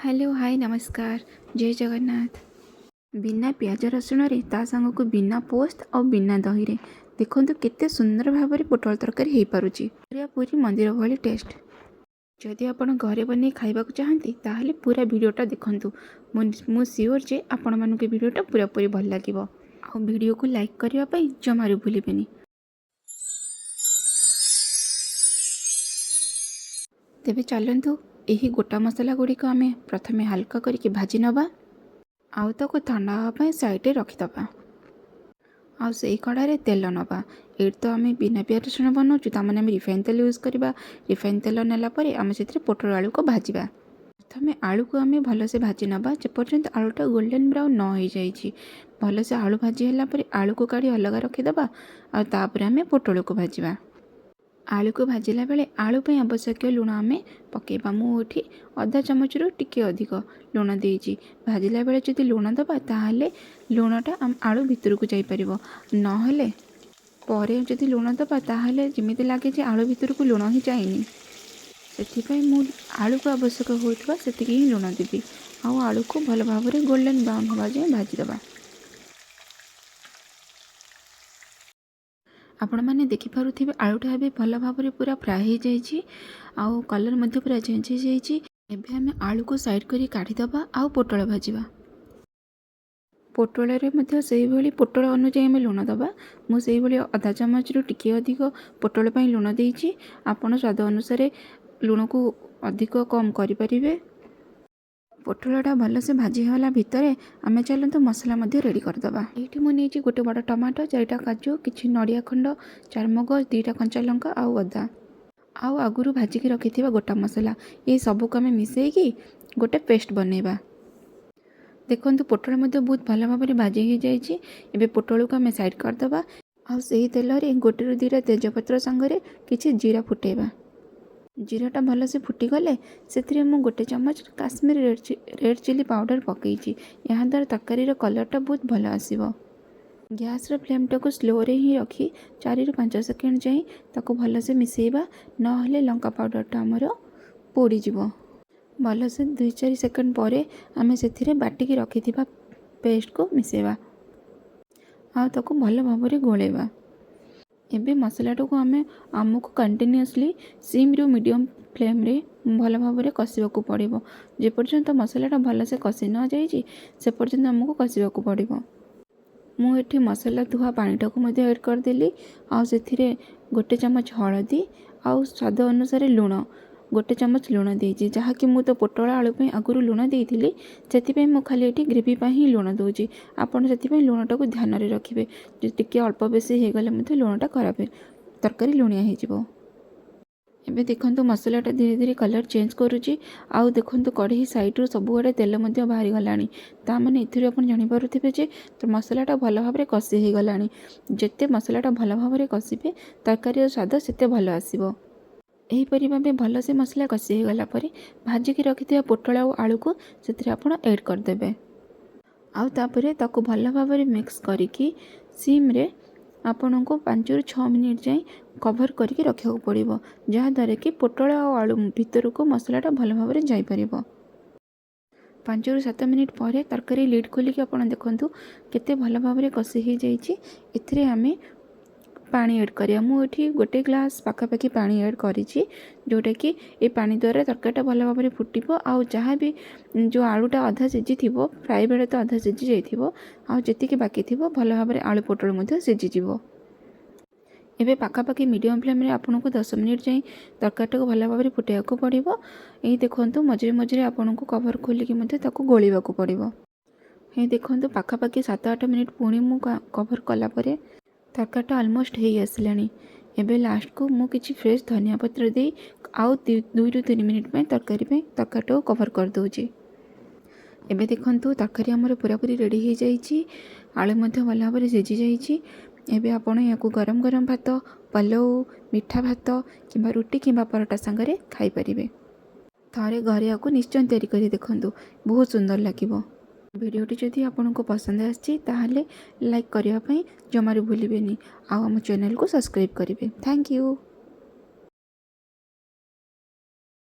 Hello, high, ନମସ୍କାର, ଜୟ ଜଗନ୍ନାଥ। ବିନା ପିଆଜ ରସୁଣରେ, ତା ସାଙ୍ଗକୁ ବିନା ପୋସ୍ତ ଆଉ ବିନା ଦହିରେ ଦେଖନ୍ତୁ କେତେ ସୁନ୍ଦର ଭାବରେ ପୋଟଳ ତରକାରୀ ହେଇପାରୁଛି, ପୁରାପୁରି ମନ୍ଦିର ଭଳି ଟେଷ୍ଟ। ଯଦି ଆପଣ ଘରେ ବନେଇ ଖାଇବାକୁ ଚାହାନ୍ତି, ତାହେଲେ ପୁରା ଭିଡ଼ିଓଟା ଦେଖନ୍ତୁ। ମୁଁ ସିଓର ଯେ ଆପଣମାନଙ୍କୁ ଏ ଭିଡ଼ିଓଟା ପୁରାପୁରି ଭଲ ଲାଗିବ। ଆଉ ଭିଡ଼ିଓକୁ ଲାଇକ୍ କରିବା ପାଇଁ ଜମାରୁ ଭୁଲିବେନି। ତେବେ ଚାଲନ୍ତୁ, ଏହି ଗୋଟା ମସଲା ଗୁଡ଼ିକ ଆମେ ପ୍ରଥମେ ହାଲକା କରିକି ଭାଜି ନେବା ଆଉ ତାକୁ ଥଣ୍ଡା ହେବା ପାଇଁ ସାଇଡ଼ରେ ରଖିଦେବା। ଆଉ ସେଇ କଢ଼ାରେ ତେଲ ନେବା। ଏଇଠି ତ ଆମେ ବିନା ପିଆଜ ରସୁଣ ବନାଉଛୁ, ତାମାନେ ଆମେ ରିଫାଇନ୍ ତେଲ ୟୁଜ୍ କରିବା। ରିଫାଇନ୍ ତେଲ ନେଲା ପରେ ଆମେ ସେଥିରେ ପୋଟଳ ଆଳୁକୁ ଭାଜିବା। ପ୍ରଥମେ ଆଳୁକୁ ଆମେ ଭଲସେ ଭାଜି ନେବା, ଯେପର୍ଯ୍ୟନ୍ତ ଆଳୁଟା ଗୋଲ୍ଡେନ୍ ବ୍ରାଉନ୍ ନ ହେଇଯାଇଛି। ଭଲସେ ଆଳୁ ଭାଜି ହେଲା ପରେ ଆଳୁକୁ କାଢ଼ି ଅଲଗା ରଖିଦେବା ଆଉ ତାପରେ ଆମେ ପୋଟଳକୁ ଭାଜିବା। ଆଳୁକୁ ଭାଜିଲା ବେଳେ ଆଳୁ ପାଇଁ ଆବଶ୍ୟକୀୟ ଲୁଣ ଆମେ ପକାଇବା। ମୁଁ ଏଠି ଅଧା ଚାମଚରୁ ଟିକେ ଅଧିକ ଲୁଣ ଦେଇଛି। ଭାଜିଲା ବେଳେ ଯଦି ଲୁଣ ଦେବା, ତାହେଲେ ଲୁଣଟା ଆଳୁ ଭିତରକୁ ଯାଇପାରିବ। ନହେଲେ ପରେ ଯଦି ଲୁଣ ଦେବା, ତାହେଲେ ଯେମିତି ଲାଗେ ଯେ ଆଳୁ ଭିତରକୁ ଲୁଣ ହିଁ ଯାଇନି। ସେଥିପାଇଁ ମୁଁ ଆଳୁକୁ ଆବଶ୍ୟକ ହେଉଥିବା ସେତିକି ହିଁ ଲୁଣ ଦେବି। ଆଉ ଆଳୁକୁ ଭଲ ଭାବରେ ଗୋଲ୍ଡେନ୍ ବ୍ରାଉନ୍ ହେବା ଯାଏଁ ଭାଜିଦେବା। ଆପଣମାନେ ଦେଖିପାରୁଥିବେ, ଆଳୁଟା ଏବେ ଭଲ ଭାବରେ ପୁରା ଫ୍ରାଏ ହେଇଯାଇଛି ଆଉ କଲର୍ ମଧ୍ୟ ପୁରା ଚେଞ୍ଜ ହେଇଯାଇଛି। ଏବେ ଆମେ ଆଳୁକୁ ସାଇଡ଼୍ କରି କାଢ଼ିଦେବା ଆଉ ପୋଟଳ ଭାଜିବା। ପୋଟଳରେ ମଧ୍ୟ ସେଇଭଳି ପୋଟଳ ଅନୁଯାୟୀ ଆମେ ଲୁଣ ଦେବା। ମୁଁ ସେଇଭଳି ଅଧା ଚାମଚରୁ ଟିକିଏ ଅଧିକ ପୋଟଳ ପାଇଁ ଲୁଣ ଦେଇଛି। ଆପଣ ସ୍ୱାଦ ଅନୁସାରେ ଲୁଣକୁ ଅଧିକ କମ୍ କରିପାରିବେ। ପୋଟଳଟା ଭଲସେ ଭାଜି ହେଲା ଭିତରେ ଆମେ ଚାଲନ୍ତୁ ମସଲା ମଧ୍ୟ ରେଡ଼ି କରିଦେବା। ଏଇଠି ମୁଁ ନେଇଛି ଗୋଟେ ବଡ଼ ଟମାଟୋ, ଚାରିଟା କାଜୁ, କିଛି ନଡ଼ିଆ ଖଣ୍ଡ, ଚାରମଗଜ, 2ଟା କଞ୍ଚା ଲଙ୍କା ଆଉ ଅଦା ଆଉ ଆଗରୁ ଭାଜିକି ରଖିଥିବା ଗୋଟା ମସଲା। ଏ ସବୁକୁ ଆମେ ମିଶାଇକି ଗୋଟେ ପେଷ୍ଟ ବନେଇବା। ଦେଖନ୍ତୁ, ପୋଟଳ ମଧ୍ୟ ବହୁତ ଭଲ ଭାବରେ ଭାଜି ହେଇଯାଇଛି। ଏବେ ପୋଟଳକୁ ଆମେ ସାଇଡ଼୍ କରିଦେବା ଆଉ ସେଇ ତେଲରେ ଗୋଟେରୁ 2ଟା ତେଜପତ୍ର ସାଙ୍ଗରେ କିଛି ଜିରା ଫୁଟେଇବା। ଜିରାଟା ଭଲସେ ଫୁଟିଗଲେ ସେଥିରେ ମୁଁ ଗୋଟେ ଚାମଚ କାଶ୍ମୀର ରେଡ଼୍ ଚିଲି ପାଉଡ଼ର ପକାଇଛି। ଏହାଦ୍ୱାରା ତରକାରୀର କଲର୍ଟା ବହୁତ ଭଲ ଆସିବ। ଗ୍ୟାସ୍ର ଫ୍ଲେମ୍ଟାକୁ ସ୍ଲୋରେ ହିଁ ରଖି 4ରୁ 5 ସେକେଣ୍ଡ ଯାଏଁ ତାକୁ ଭଲସେ ମିଶାଇବା, ନହେଲେ ଲଙ୍କା ପାଉଡ଼ରଟା ଆମର ପୋଡ଼ିଯିବ। ଭଲସେ 2-4 ସେକେଣ୍ଡ ପରେ ଆମେ ସେଥିରେ ବାଟିକି ରଖିଥିବା ପେଷ୍ଟକୁ ମିଶାଇବା ଆଉ ତାକୁ ଭଲ ଭାବରେ ଗୋଳେଇବା। ଏବେ ମସଲାଟାକୁ ଆମକୁ କଣ୍ଟିନ୍ୟୁଅସଲି ସିମ୍ରୁ ମିଡ଼ିୟମ୍ ଫ୍ଲେମ୍ରେ ଭଲ ଭାବରେ କଷିବାକୁ ପଡ଼ିବ। ଯେପର୍ଯ୍ୟନ୍ତ ମସଲାଟା ଭଲସେ କଷି ନଯାଇଛି, ସେ ପର୍ଯ୍ୟନ୍ତ ଆମକୁ କଷିବାକୁ ପଡ଼ିବ। ମୁଁ ଏଠି ମସଲା ଧୁଆ ପାଣିଟାକୁ ମଧ୍ୟ ଏଡ଼୍ କରିଦେଲି ଆଉ ସେଥିରେ ଗୋଟେ ଚାମଚ ହଳଦୀ ଆଉ ସ୍ୱାଦ ଅନୁସାରେ ଲୁଣ, ଗୋଟେ ଚାମଚ ଲୁଣ ଦେଇଛି। ଯାହାକି ମୁଁ ତ ପୋଟଳ ଆଳୁ ପାଇଁ ଆଗରୁ ଲୁଣ ଦେଇଥିଲି, ସେଥିପାଇଁ ମୁଁ ଖାଲି ଏଠି ଗ୍ରେଭି ପାଇଁ ହିଁ ଲୁଣ ଦେଉଛି। ଆପଣ ସେଥିପାଇଁ ଲୁଣଟାକୁ ଧ୍ୟାନରେ ରଖିବେ ଯେ ଟିକେ ଅଳ୍ପ ବେଶୀ ହେଇଗଲେ ମଧ୍ୟ ଲୁଣଟା ଖରାପ, ତରକାରୀ ଲୁଣିଆ ହେଇଯିବ। ଏବେ ଦେଖନ୍ତୁ, ମସଲାଟା ଧୀରେ ଧୀରେ କଲର୍ ଚେଞ୍ଜ କରୁଛି ଆଉ ଦେଖନ୍ତୁ, କଢ଼େଇ ସାଇଡ଼ରୁ ସବୁଆଡ଼େ ତେଲ ମଧ୍ୟ ବାହାରିଗଲାଣି। ତା ମାନେ ଏଥିରୁ ଆପଣ ଜାଣିପାରୁଥିବେ ଯେ ମସଲାଟା ଭଲ ଭାବରେ କଷି ହେଇଗଲାଣି। ଯେତେ ମସଲାଟା ଭଲ ଭାବରେ କଷିବେ, ତରକାରୀର ସ୍ୱାଦ ସେତେ ଭଲ ଆସିବ। ଏହିପରି ଭାବେ ଭଲସେ ମସଲା କଷି ହେଇଗଲା ପରେ ଭାଜିକି ରଖିଥିବା ପୋଟଳ ଆଉ ଆଳୁକୁ ସେଥିରେ ଆପଣ ଏଡ଼୍ କରିଦେବେ ଆଉ ତାପରେ ତାକୁ ଭଲ ଭାବରେ ମିକ୍ସ କରିକି ସିମ୍ରେ ଆପଣଙ୍କୁ 5ରୁ 6 ମିନିଟ୍ ଯାଏଁ କଭର୍ କରିକି ରଖିବାକୁ ପଡ଼ିବ, ଯାହାଦ୍ୱାରା କି ପୋଟଳ ଆଉ ଆଳୁ ଭିତରକୁ ମସଲାଟା ଭଲ ଭାବରେ ଯାଇପାରିବ। 5ରୁ 7 ମିନିଟ୍ ପରେ ତରକାରୀ ଲିଡ଼୍ ଖୋଲିକି ଆପଣ ଦେଖନ୍ତୁ, କେତେ ଭଲ ଭାବରେ କଷି ହେଇଯାଇଛି। ଏଥିରେ ଆମେ ପାଣି ଏଡ଼୍ କରିବା। ମୁଁ ଏଠି ଗୋଟେ ଗ୍ଲାସ୍ ପାଖାପାଖି ପାଣି ଏଡ଼୍ କରିଛି, ଯେଉଁଟାକି ଏ ପାଣି ଦ୍ୱାରା ତରକାରୀଟା ଭଲ ଭାବରେ ଫୁଟିବ ଆଉ ଯାହା ବି ଯେଉଁ ଆଳୁଟା ଅଧା ସିଝିଥିବ, ଫ୍ରାଏ ବେଳେ ତ ଅଧା ସିଝି ଯାଇଥିବ, ଆଉ ଯେତିକି ବାକି ଥିବ ଭଲ ଭାବରେ ଆଳୁ ପୋଟଳ ମଧ୍ୟ ସିଝିଯିବ। ଏବେ ପାଖାପାଖି ମିଡ଼ିୟମ୍ ଫ୍ଲେମ୍ରେ ଆପଣଙ୍କୁ 10 ମିନିଟ୍ ଯାଏଁ ତରକାରୀଟାକୁ ଭଲ ଭାବରେ ଫୁଟାଇବାକୁ ପଡ଼ିବ। ଏଇ ଦେଖନ୍ତୁ, ମଝିରେ ମଝିରେ ଆପଣଙ୍କୁ କଭର୍ ଖୋଲିକି ମଧ୍ୟ ତାକୁ ଗୋଳିବାକୁ ପଡ଼ିବ। ଏଇ ଦେଖନ୍ତୁ, ପାଖାପାଖି 7-8 ମିନିଟ୍ ପୁଣି ମୁଁ କଭର୍ କଲା ପରେ ତରକାରୀଟା ଅଲମୋଷ୍ଟ ହେଇ ଆସିଲାଣି। ଏବେ ଲାଷ୍ଟକୁ ମୁଁ କିଛି ଫ୍ରେଶ୍ ଧନିଆ ପତ୍ର ଦେଇ ଆଉ 2ରୁ 3 ମିନିଟ୍ ପାଇଁ ତରକାରୀଟାକୁ କଭର୍ କରିଦେଉଛି। ଏବେ ଦେଖନ୍ତୁ, ତରକାରୀ ଆମର ପୁରାପୁରି ରେଡ଼ି ହେଇଯାଇଛି। ଆଳୁ ମଧ୍ୟ ଭଲ ଭାବରେ ସିଝି ଯାଇଛି। ଏବେ ଆପଣ ଏହାକୁ ଗରମ ଗରମ ଭାତ, ପଲଉ, ମିଠା ଭାତ କିମ୍ବା ରୁଟି କିମ୍ବା ପରଟା ସାଙ୍ଗରେ ଖାଇପାରିବେ। ଥରେ ଘରେ ଏହାକୁ ନିଶ୍ଚୟ ତିଆରି କରି ଦେଖନ୍ତୁ, ବହୁତ ସୁନ୍ଦର ଲାଗିବ। ଭିଡ଼ିଓଟି ଯଦି ଆପଣଙ୍କୁ ପସନ୍ଦ ଆସିଛି, ତାହେଲେ ଲାଇକ୍ କରିବା ପାଇଁ ଜମାରୁ ଭୁଲିବେନି ଆଉ ଆମ ଚ୍ୟାନେଲକୁ ସବସ୍କ୍ରାଇବ୍ କରିବେ। Thank you.